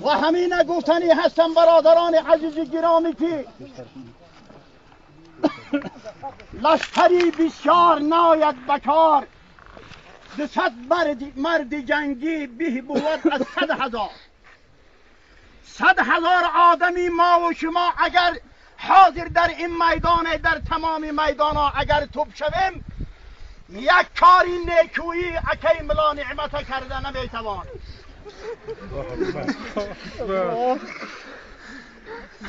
و همین گفتنی هستم برادران عزیز گرامی که لشکری بسیار ناید بکار، 200 مرد جنگی به بود از 100,000. 100,000 آدمی ما و شما اگر حاضر در این میدان، در تمام میدان ها اگر توپ شویم، یک کاری نیکویی اکی ملا نعمت کرده نمیتوان.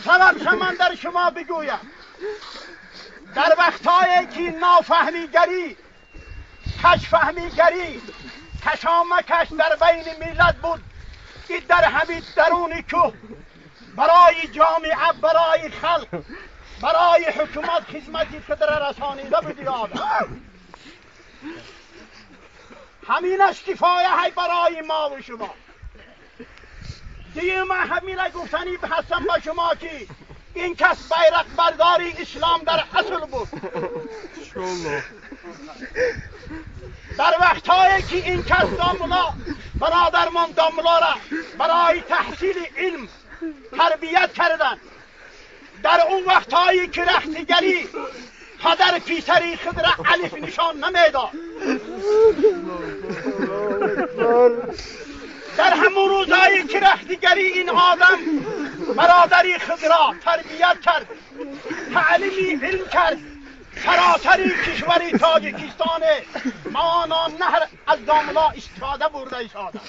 سبب من در شما بگویم، در وقتهایی که نافهمیگری، کشفهمیگری، کشامکش در بین ملت بود، این در همین درون کوه برای جامعه، برای خلق، برای حکومت خدمتی خود را رسانیده بودی آدم. همینش کفایه های برای ما و شما. دیگه من همین گفتنی هستم با شما که این کس بیرق برداری اسلام در اصل بود. در وقتهایی که این کس داملا، برادرمان داملا را برای تحصیل علم تربیت کردن، در اون وقتهایی که رختگری پدر پیسری خود را الف نشان نمیداد، در همون روزهایی که رختگری این آدم برادری خود را تربیت کرد، تعلیمی علم کرد، سراسر کشور تاجیکستان مانا نهر از داملا استفاده برده ایستادند.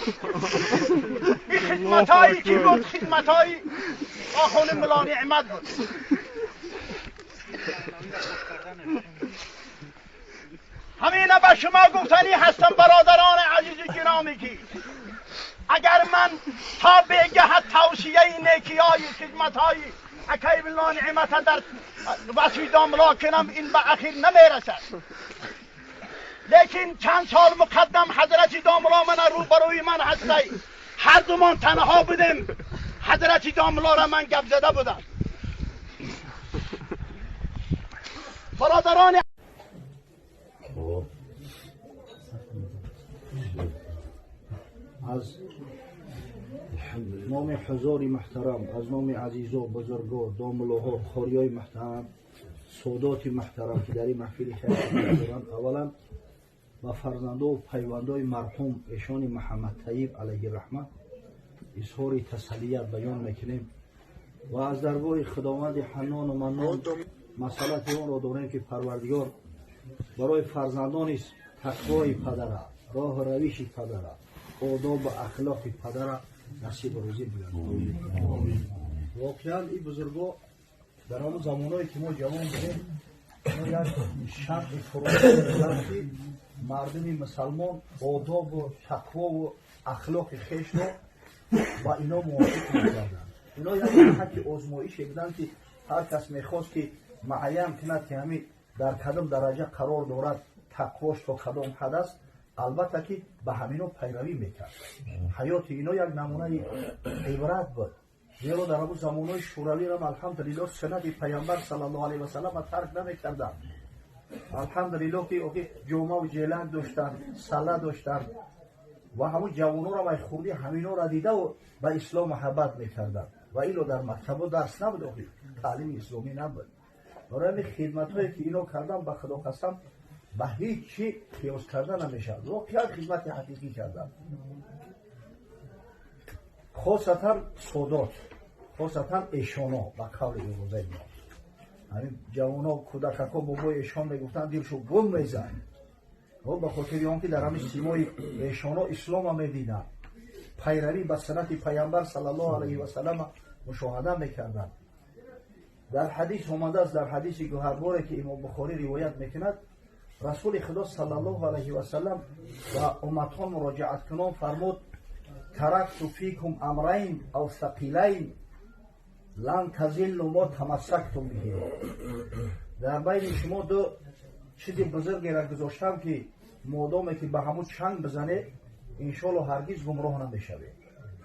این خدمتهایی که بود خدمتهایی آخوند ملا نعمت بود. همینه به شما گفتنی هستم برادران عزیز گرامی که اگر من تا به جهت توصیه نیکی‌های خدمت‌های اکی بالله نعمت در وصفی داملا کنم این به اخیر نمیرسد، لیکن چند سال مقدم حضرت داملا من روبروی من هستی، هر دومان تنها بودیم، حضرت داملا را من گپ زده بودم. برادران از نام حضور محترم، از نام عزیزا، بزرگا، داملاها، خاریای محترم، سادات محترم که در این محفل خیر دارند، اولا و فرزنده و پیوندای مرحوم ایشان محمد طیب علیه الرحمه اظهار تسلیت بیان میکنیم و از درگاه خداوند حنان و منان مسئله آن را داریم که پروردگار برای فرزندان تقوای پدره، راه روش پدره، آداب و اخلاق پدره نصیب روزی بیاد. واقعا این بزرگا در آن زمانهایی که ما جوان بودیم، ما یک شرط فرو که مردم مسلمان آداب و تقوا و اخلاق خویش را با اینا موافق می‌کردند. اینا یک حق آزمایشی بودند که هر کس میخواست که معین کند که همین در کدام درجه قرار دارد، تقواش تا کدام حد است، البته که به همینو پیروی میکرد. حیات اینا یک نمونه عبرت بود، زیرا در اون زمانهای شوروی را الحمدلله سنت پیامبر صلی الله علیه و سلم ترک نمیکردن. الحمدلله که جمعه و جلنگ داشتن، سله داشتن و همون جوانو را به خوردی همینا را دیده و به اسلام محبت میکردن و اینو در مکتب درس نبود، تعلیم اسلامی نبود. برای همین خدمت هایی که اینا کردن به خدا قسم به هیچ چی قیاس کرده نمیشه. واقعا خدمت حقیقی کردن، خاصتا سادات، خاصتا ایشانا به قول امروزه ما همین جوانا کودک‌ها بابای ایشان میگفتن دلشو گم میزد، به خاطر آن که در همین سیمای ایشانا اسلام میدیدن، پیروی به سنت پیامبر صلی الله علیه و سلم مشاهده میکردن. در حدیث آمده است، در حدیث گوهرباره که امام بخاری روایت میکند، رسول خدا صلی الله علیه و سلم و امتان مراجعت کنان فرمود: ترکت فیکم امرین او ثقیلین لن تزلوا ما تمسکتم به. در بین شما دو چیز بزرگی را گذاشتم که مادامی که به همون چنگ بزنه انشالله هرگز گمراه نمیشوید،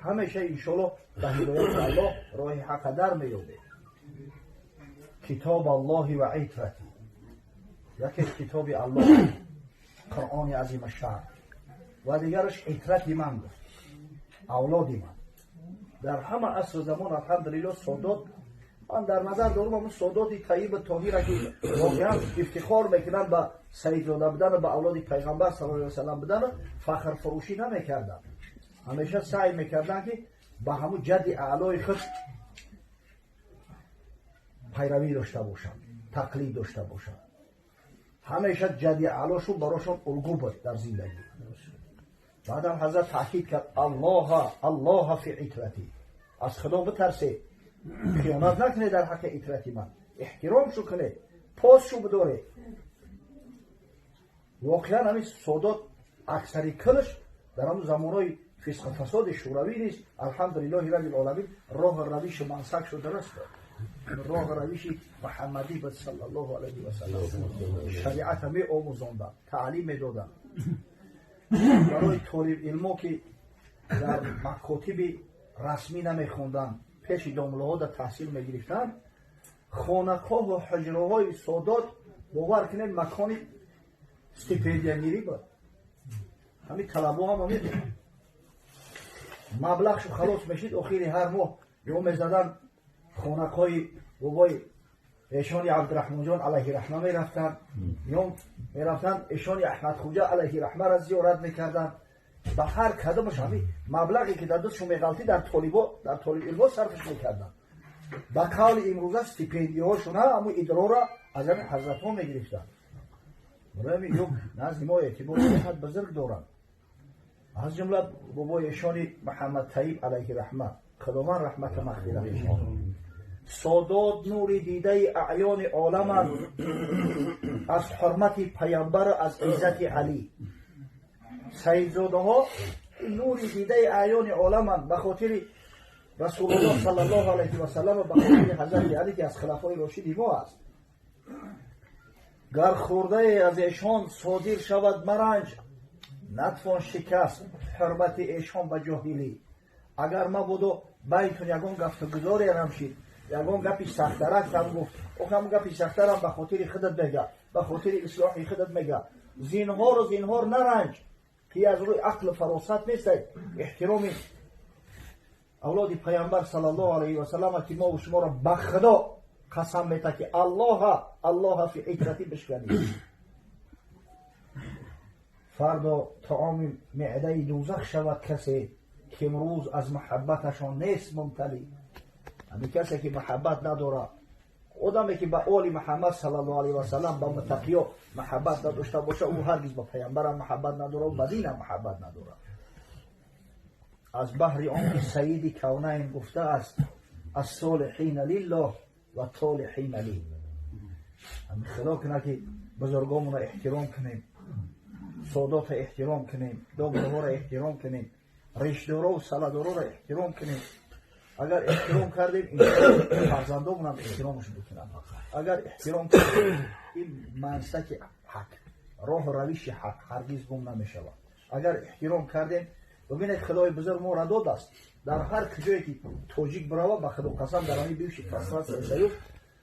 همیشه انشالله به هدایت الله راه حق در مییابید. کتاب الله و عترتی، یکی کتاب الله قرآن عظیم الشأن و دیگرش عترت من گفت، اولاد من. Дар ҳама аср замон алҳамдулиллоҳ содот ман дар назар дорам ҳамун содоти Тайиб Тоҳира ки воқеан ифтихор мекунанд ба саидзода будан ва ба авлоди пайғамбар саллаллоҳу алайҳи васаллам будан, фахрфурӯшӣ намекарданд. Ҳамеша саъй мекарданд ки ба ҳамун ҷадди аълои худ пайравӣ дошта бошанд, тақлид дошта бошанд. Ҳамеша ҷадди аълошун барошон улгӯ буд дар зиндагӣ. Баъдам ҳазрат таъкид кард: Аллоҳа Аллоҳа фи итратӣ, аз Худо битарсед, хиёнат накунед дар ҳаққи итрати ман, эҳтиромшу кунед, посшу бидоред. Воқеан ҳамин содот аксари кулш дар ҳамун замонҳои фисқу фасоди шӯравӣ низ алҳамдулиллоҳи раббил оламин роҳу равиши мансак шуда дуруст буд. Роҳу равиши муҳаммадӣ буд саллаллоҳу алайҳи васаллам. Шариата меомӯзонданд, таълим медоданд. Барои толибилмо ки дар макотиби расмӣ намехонданд, пеши домлаҳо дар таҳсил мегирифтанд, хонақоҳу ҳуҷраҳои содот бовар кунед макони стипендиягирӣ буд. Ҳамин талабо ҳама медонанд. Маблағшу халос мешид, охири ҳар моҳ ё мезаданд хонақҳои бобои эшони Абдураҳмонҷон алайҳи раҳма мерафтанд, ё мерафтанд эшони Аҳмадхуҷа алайҳи раҳмаро зиёрат мекарданд. Ба ҳар кадомаш ҳамин маблағе ки дар дастшон меғалтид дар толибо, дар толибилмо сарфш мекарданд. Ба қавли имрӯза стипендияҳошон ҳамун идрора аз ҳамин ҳазратҳо мегирифтанд. Барои ё назди мо эътибори беҳад бузург доранд. Аз ҷумла бобои эшони Муҳаммад Таиб алайҳи раҳма, Худованд раҳмата мағфират кунад. Содот нури дидаи аъёни оламанд, аз ҳурмати паямбар, аз иззати Алӣ. Саидзодаҳо нури дидаи аъёни оламанд ба хотири Расулуллоҳ саллаллоҳу алайҳи васаллам ва ба хотири ҳазрати Алӣ ки аз хулафои рошиди мо аст. Гар хурдае аз эшон содир шавад маранҷ, натвон шикаст ҳурмати эшон ба ҷоҳилӣ. Агар мабодо байтун ягон гафтугузоре рамшид, ягон гапи сахтарак ҳам гуфт, охам гапи сахтарам ба хотири худат мега, ба хотири ислоҳи худат мега. Зинҳору зинҳор наранҷ, ки аз рӯи ақлу фаросат нестай. Эҳтироми авлоди пайғамбар саллаллоҳу алайҳи васаллам ки мо шуморо ба Худо қасам мета ки Аллоҳа Аллоҳа фи итрати бишканид. Фардо таоми меъдаи дӯзах шавад касе ки имрӯз аз муҳаббаташон нест мумталӣ. Ҳамин касе ки муҳаббат надорад, одаме ки ба оли Муҳаммад саллаллоҳу алайҳи васаллам, ба муттақиё муҳаббат надошта бошад, ӯ ҳаргиз ба пайғамбарам муҳаббат надорад, ба динам муҳаббат надорад. Аз баҳри он ки саиди кавнайн гуфтааст: ас-солиҳина лиллоҳ ва толиҳина ли. Ҳамин Худо кунад ки бузургонро эҳтиром кунем, содотро эҳтиром кунем, домлаҳоро эҳтиром кунем, ришдоро саладороро эҳтиром кунем. Агар эҳтиром кардем, фарзандонам эҳтиромаш мекунанд. Агар эҳтиром кардем, ин мансаки ҳақ, роҳу равиши ҳақ ҳаргиз гум намешавад. Агар эҳтиром кардем, бибинед Худои бузург моро додааст. Дар ҳар куҷое ки тоҷик бирава, ба Худо қасам, дар ҳамин бивши пространство союз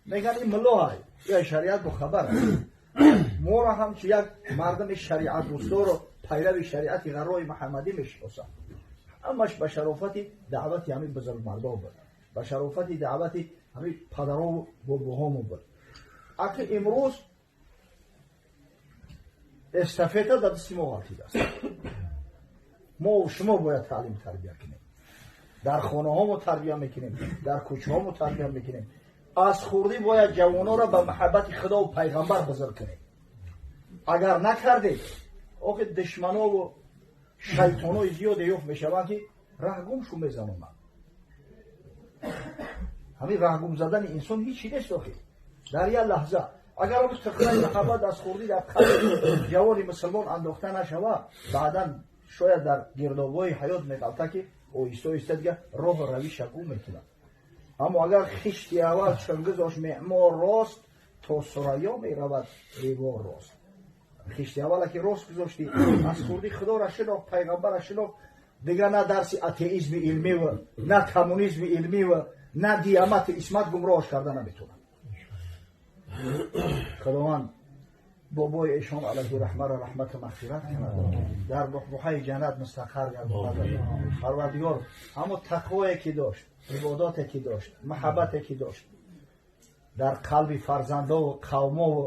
мегӯянд ин муллоҳай, ё шариат бохабар аст. Моро ҳамчун як мардуми шариатдӯстдору пайрави шариати ғаррои муҳаммадӣ мешиносанд. Ҳамаш ба шарофати даъвати ҳамин бузургмардон буд, ба шарофати даъвати ҳамин падарову бобоҳомон буд. Акн имрӯз эстафета дар дасти мо ғалтидааст. Мо шумо бояд таълим тарбия кунем. Дар хонаҳомо тарбия мекунем, дар кӯчаҳомо тарбия мекунем. Аз хурдӣ бояд ҷавононро ба муҳаббати Худову пайғамбар бузург кунем. Агар накардед, охи душманову шайтонои зиёде ёфт мешаванд ки раҳгумшу мезанонанд. Ҳамин раҳгум задани инсон ҳичи нест охи. Дар як лаҳза агар он тухмаи муҳаббат аз хурдӣ дар қалби ҷавони мусулмон андохта нашавад, баъдан шояд дар гирдобҳои ҳаёт меғалта ки оҳиста оҳиста дигар роҳу равиша гум мекунад. Аммо агар хишти аввал чун гузошт меъмор рост, то сурайё меравад девор рост. Хишти аввала ки рост гузоштӣ, аз хурдӣ Худоро шинохт, пайғамбарро шинохт, дигар на дарси атеизми илмӣ, на коммунизми илмӣ, на диямати исмат гумроҳш карда наметавонад. Худованд Бобои эшон алайҳи раҳмара раҳмату мағфират кунад, дар баҳбуҳаи ҷаннат мустақар гардонад. Парвардигор ҳамо тақвое ки дошт, ибодате ки дошт, муҳаббате ки дошт, дар қалби фарзандову қавмову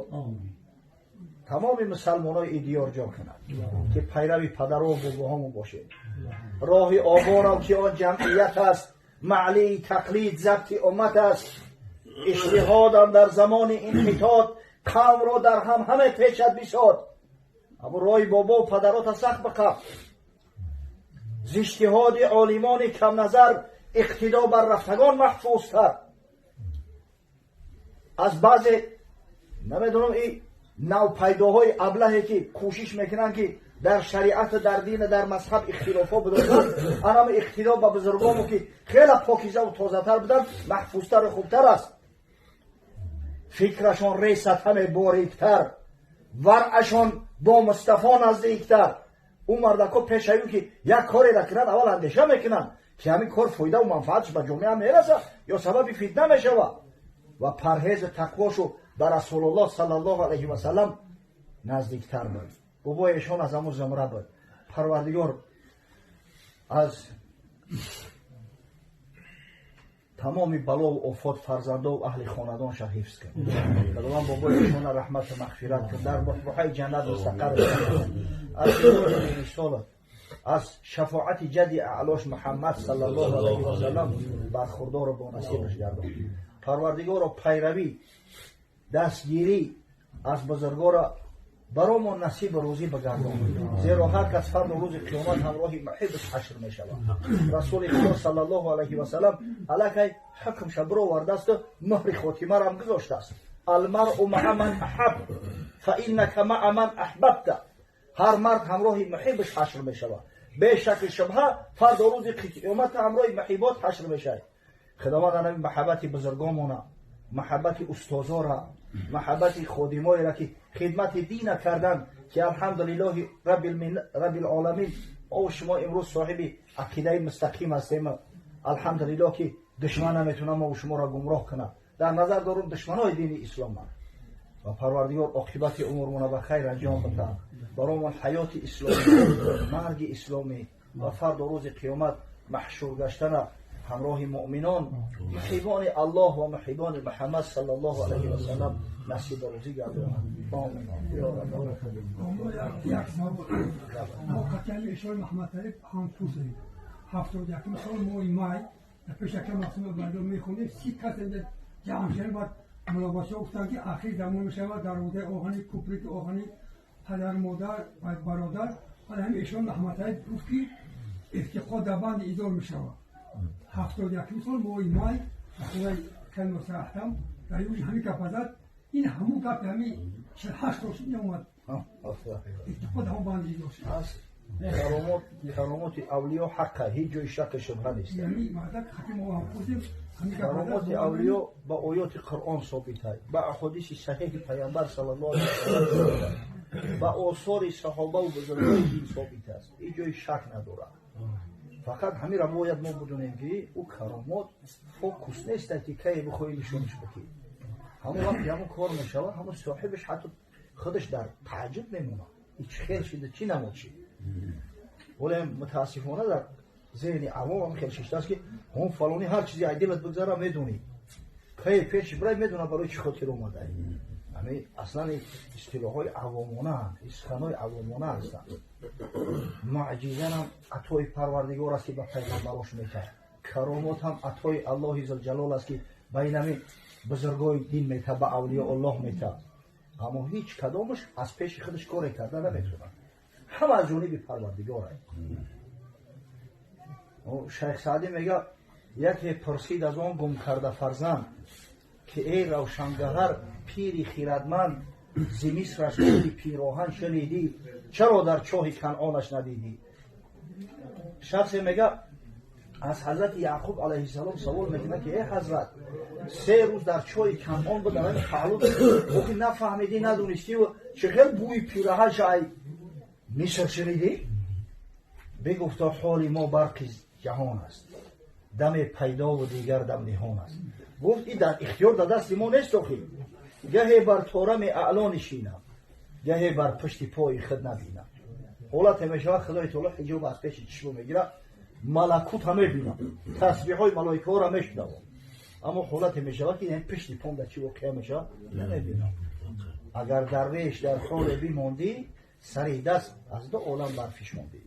тамоми мусалмонои ин диёр ҷо кунад, ки пайрави падару бобоҳомон бошед. Роҳи оборам ки он ҷамъият аст, маълии тақлид забти уммат аст. Иҷтиҳодам дар замони инҳитот қавмро дар ҳам ҳама печад бисод. Аммо роҳи бобову падарота сахт биқаб. Зи иҷтиҳоди олимони камназар иқтидо бар рафтагон маҳфузтар. Аз баъзе намедонам ин навпайдоҳои аблаҳе ки кӯшиш мекунанд ки дар шариату дар дину дар мазҳаб ихтилофҳо бидоранд, анам иқтидо ба бузургону ки хеле покизаву тозатар буданд маҳфузтару хубтар аст. Фикрашон ресад ҳаме бориктар, варъашон бо Мустафо наздиктар. Ӯ мардако пешаю ки як кореро кунанд, аввал андеша мекунанд ки ҳамин кор фоидаву манфаатш ба ҷомеа мерасад ё сабаби фитна мешавад, ва парҳези тақвошу ба Расулуллоҳ саллаллоҳу алайҳи васаллам наздиктар буд. Бобои эшон аз ҳамун зумра буд. Парвардигор аз тамоми балову офот фарзандову аҳли хонадонша ҳифз кун. Худованд бобои эшона раҳмату мағфират кун, дар баҳбуҳаи ҷаннат мустақар кун. Аз рисолат, аз шафоати ҷадди аълош Муҳаммад саллаллоҳу алайҳи васаллам бархурдору бонасибаш гардон. Парвардигоро пайравӣ, дастгирӣ аз бузургора баромон насибу рӯзӣ бигардон, зеро ҳар кас фарду рӯзи қиёмат ҳамроҳи муҳиббаш ҳашр мешавад. Расули Худо саллаллоҳу алайҳи васаллам аллакай ҳукмша бировардаасту муҳри хотимарам гузоштааст. Алмаръу маа ман аҳаб фаиннака маа ман аҳбабта. Ҳар мард ҳамроҳи муҳиббаш ҳашр мешавад. Бешаки шубҳа фарду рӯзи қиёмат ҳамроҳи муҳиббот ҳашр мешавад. Худованд анами муҳаббати бузургомона, муҳаббати устозора, муҳаббати ходимоеро ки хидмати дина кардан, ки алҳамдулиллоҳи раббил оламин мо шумо имрӯз соҳиби ақидаи мустақим ҳастем. Алҳамдулиллоҳ ки душман наметавонад мо шуморо гумроҳ кунад. Дар назар дорум душманои дини ислом. Ва Парвардигор оқибати умурмона ба хайр анҷом бидиҳад, баромон ҳаёти исломӣ, марги исломӣ ва фарду рӯзи қиёмат маҳшур гаштана ҳамроҳи муъминон, муҳибони Аллоҳ ва муҳибони Муҳаммад саллаллоҳу алайҳи васаллам насибу рӯзӣ гардонад. Омин. Як савол. Мо қатъиян ишори Муҳаммад Талиб ҳамкурсем. 71 сол моҳи май дар пеш якам мақсум мардум мехондем, 30 кас инҷа ҷамъ шудем, баъд мулобашо гуфтанд ки ахир замон мешавад, дарвозаи оҳани, куприки оҳани, падар, модар, бародар. Баъд ҳамин ишори Муҳаммад Талиб гуфт ки ифтиқо дар банди изор мешавад. 71 сол моҳи май худои калима аҳтам дар юж ҳамин гап зад. Ин ҳамун гапи ҳамин 48 сол шуд омад. Ифтиқо дар ҳамон банди изор шуд. Каромоти авлиё ҳаққа, ҳеҷ ҷои шакку шубҳа нест. Каромоти авлиё ба оёти Қуръон собит аст, ба аҳодиси саҳеҳи Пайғамбар саллаллоҳу алайҳи васаллам, ба осори саҳобаву бузургони дин собит аст. Ҳеҷ ҷои шак надорад. Фақат ҳаминро бояд мо бидонем ки ӯ каромот фокус нест ки кае бихоҳӣ нишонаш бикӣ. Ҳамон вақте ҳамон кор мешавад, ҳамон соҳибаш ҳатто худаш дар таъҷуб мемонад. Ин чӣ хел шида, чӣ намуд шид? Вале мутаассифона дар зеҳни авом ҳам хел шиштааст ки ҳон фалонӣ ҳар чизе ай дилат бигзара медонӣ. Кае пеши бирай медонад барои чӣ хотир омадаи. Ҳамин аслан истилоҳҳои авомонаанд, суханҳои авомона ҳастанд. Муъҷизанам атои Парвардигор аст ки ба пайғамбарош метаҳад. Каромот ҳам атои Аллоҳи зулҷалол аст ки ба инами бузургои дин метаҳад, ба авлиёуллоҳ метаҳад. Аммо ҳеҷ кадомаш аз пеши худаш коре карда наметавонад. Ҳама аз ҷониби Парвардигор аст. Шайх Саъдӣ мегӯяд, яке пурсид аз он гум карда фарзанд ки эй равшангаҳар пири хирадманд, зи мисраш бӯи пироҳан шунидӣ, чаро дар чоҳи Канъонаш надидӣ? Шахсе мегӯяд аз ҳазрати Яъқуб алайҳиссалом савол мекунад ки эй ҳазрат, 3 рӯз дар чоҳи Канъон буд, дар ҳамин паҳлӯ охи нафаҳмидӣ, надонистӣ, чӣ хел бӯи пираҳанша ай миср шунидӣ? Бигуфта ҳоли мо барқи ҷаҳон аст, даме пайдову дигар дам ниҳон аст. Гуфт ин дар ихтиёр дар дасти мо нест охи. Гаҳе бар торами аъло нишинам, Гаҳе бар пушти пои худ набинам. Ҳолате мешавад, Худои таоло ҳиҷоб аз пеши чишмо мегирад, малакута мебинам, тасбиҳои малоикаҳоро мешунавам, аммо ҳолате мешавад, ки пишти пом дар чӣ воқеа мешавад, намебинам. Агар дарвеш дар ҳоле бимондӣ, сари даст аз ду олам барфишондӣ.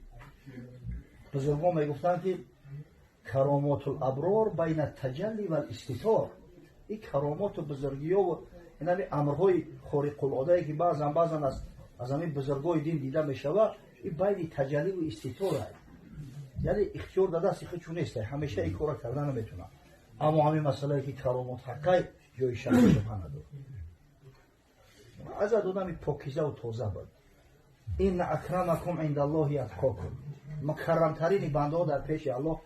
Бузургон мегуфтанд, ки каромотул аброр байна таҷалли вал иститор. Ин каромоту бузургиёву инами амрҳои хориқулодае, ки баъзан баъзан аз ҳамин бузургои дин дида мешавад, ин байни таҷалливу иститор, яъне ихтиёр дар дасти худ чун нест, ҳамеша ин кора карда наметавонад. Аммо ҳамин масъалае, ки каромот ҳаққай, ҷои шакку шубҳа надорад. Азад одами покизаву тоза буд. Инна акрамакум индаллоҳи атқокум. Мукаррамтарини бандаҳо дар пеши Аллоҳ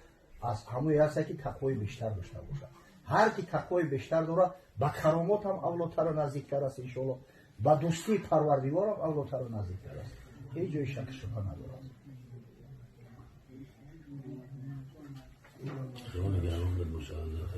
аз ҳамое ҳаста, ки тақвои бештар дошта бошад. Ҳар ки тақвои бештар дорад, ба каромот ҳам авлотару наздиктар аст, иншоалло, ба дӯстии Парвардигорам авлотару наздиктар аст. Ҳеҷ ҷои шакку шубҳа надорад. Худо нигаҳбонат бошад.